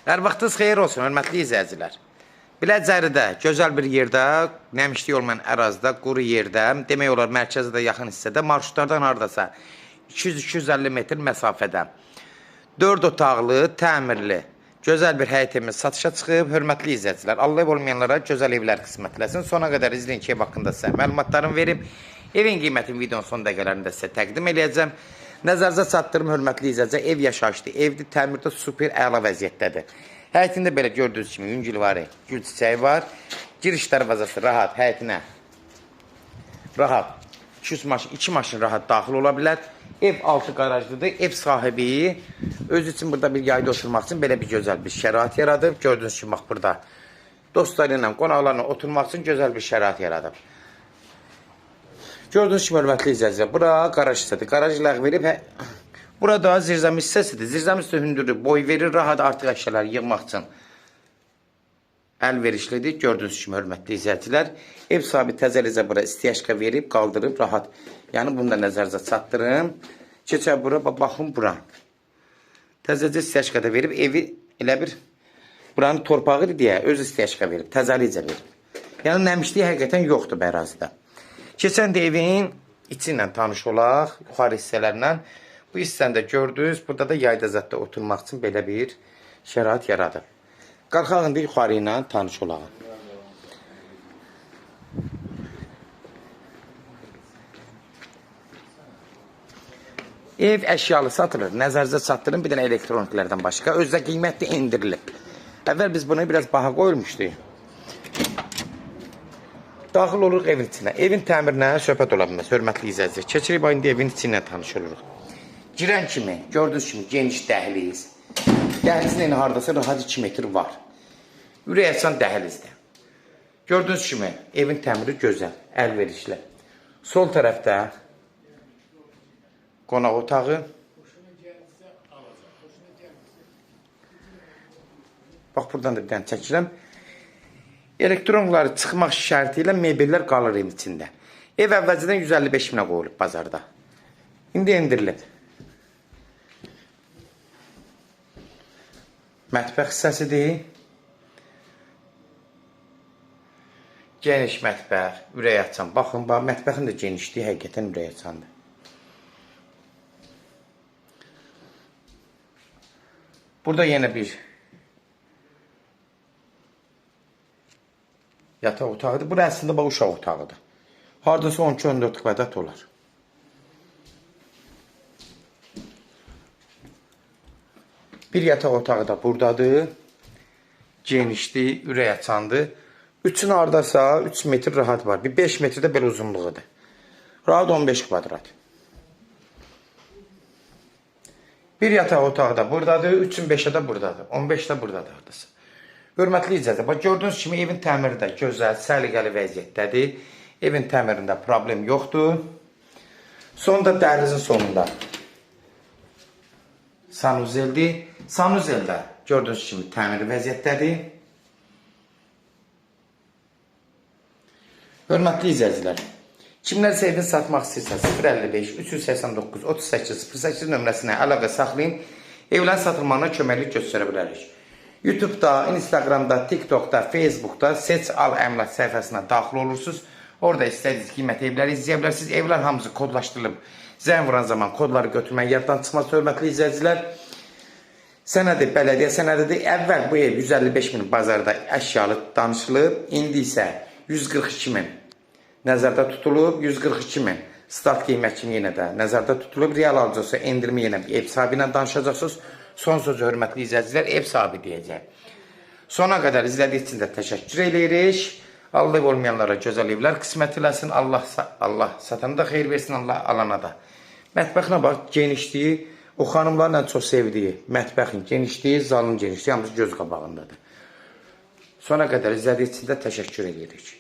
Hər vaxtınız xeyir olsun, hörmətli izləyicilər. Biləcəridə, gözəl bir yerdə, nəmişlik olmayan ərazidə, quru yerdə, demək olar mərkəzə də yaxın hissədə, marşrutlardan hardasa 200-250 metr məsafədə. 4 otaqlı, təmirli, gözəl bir həyət evimiz satışa çıxıb. Hörmətli izləyicilər, Allah ev olmayanlara gözəl evlər qismət eləsin. Sona qədər izləyin ki, ev haqqında sizə məlumatlarımı verim. Evin qiymətini videonun son dəqiqələrində sizə təqdim eləyəcəm. Nəzərinizə çatdırım, hörmətli izləyicilər, ev yaşayışlı, evdir, təmirdə super əla vəziyyətdədir. Həyətində belə gördüyünüz kimi yüngülvari gül çiçəyi var. Giriş darvazası rahat həyətinə. Rahat. 200 maşın, 2 maşın rahat daxil ola bilər. Ev altı qarajlıdır. Ev sahibi özü üçün burada bir yayda oturmaq üçün belə bir gözəl bir şərait yaradıb. Gördüyünüz kimi bax burada dostları ilə, qonaqlarla oturmaq üçün gözəl bir şərait yaradıb. Gördüyünüz kimi hörmətli izləyicilər, bura qaraj hissədir. Qaraj ləğv verib. Burada zirzəmi hissəsidir. Zirzəmi hissəsi hündürlü, boy verir, rahat artıq əşyaları yığmaq üçün əlverişlidir. Gördüyünüz kimi hörmətli izləyicilər, ev sahibi təzəlicə bura istiyəşqa verib, qaldırıb rahat. Yəni bunu da nəzərinizə çatdırım. Keçək bura, baxın bura. Təzəcə istiyəşqa da verib, evi elə bir buranın torpağıdır deyə öz istiyəşqa verib, təzəlicə verib. Yəni nəmişlik həqiqətən yoxdur bu ərazidə. Keçən də evin içi ilə tanış olaq, yuxarı hissələrlə. Bu hissəni də gördünüz. Burada da yayda zətdə oturmaq üçün belə bir şərait yaradıb. Qalxaq indi yuxarı ilə tanış olaq. Ev əşyalı satılır. Nəzərinizə çatdırın, bir dənə elektroniklərdən başqa. Özdə qiymət də endirilib. Əvvəl biz bunu biraz baha qoyulmuşduq. Daxil oluruq evin içinə. Evin təmirinə söhbət ola bilməz, hörmətli izləyicilər. Keçirik indi evin içi ilə tanış oluruq. Girən kimi, gördüyünüz kimi geniş dəhliz. Dəhlizin eni hardasa rahat 2 metr var. Ürək açan dəhlizdir. Gördüyünüz kimi evin təmiri gözəl, əlverişli. Sol tərəfdə qonaq otağı. Bax buradan da bir dənə çəkirəm. Elektronları çıxmaq şərti ilə mebellər qalır evin içində. Ev əvvəlcədən 155 minə qoyulub bazarda. İndi endirilib. Mətbəx hissəsidir. Geniş mətbəx, ürək açan. Baxın, bax, mətbəxin də genişliyi həqiqətən ürək açandır. Burada yenə bir yataq otağıdır. Bura əslində bax uşaq otağıdır. Hardasa 12-14 kvadrat olar. Bir yataq otağı da buradadır. Genişdir, ürək açandır. Üçün hardasa 3 metr rahat var. Bir 5 metrdə belə uzunluğudur. Rahat 15 kvadrat. Bir yataq otağı da buradadır. 3-ün 5-ə də buradadır. 15 də buradadır hardasa. Hörmətli izləyicilər, bax gördüyünüz kimi evin təmiri də gözəl, səliqəli vəziyyətdədir. Evin təmirində problem yoxdur. Sonda dəhlizin sonunda sanuzeldir. Sanuzeldə gördüyünüz kimi təmiri vəziyyətdədir. Hörmətli izləyicilər, kimlərsə evini satmaq istəyirsə 055 389 38 08 nömrəsinə əlaqə saxlayın. Evlərin satılmağına köməklik göstərə bilərik. YouTube'da, Instagram'da, TikTok'da, Facebook'da Seç Al Əmlak səhifəsinə daxil olursunuz. Orada istədiyiniz qiymət evləri izləyə bilərsiniz. Evlər hamısı kodlaşdırılıb. Zəng vuran zaman kodları götürmək yaddan çıxmaz, hörmətli izləyicilər. Sənədi bələdiyyə sənədidir. Əvvəl bu ev 155 min bazarda əşyalı danışılıb. İndi isə 142 min nəzərdə tutulub. 142 min start qiymət kimi yenə də nəzərdə tutulub. Real alıcı olsa endirimi yenə ev sahibi ilə danışacaqsınız. Son sözü hörmətli izləyicilər ev sahibi deyəcək. Sona qədər izlədiyiniz üçün də təşəkkür eləyirik. Allah ev olmayanlara gözəl evlər qismət eləsin. Allah satana da xeyir versin, Allah alana da. Mətbəxinə bax, genişliyi, o xanımların ən çox sevdiyi mətbəxin genişliyi, zalın genişliyi hamısı göz qabağındadır. Sona qədər izlədiyiniz üçün də təşəkkür eləyirik.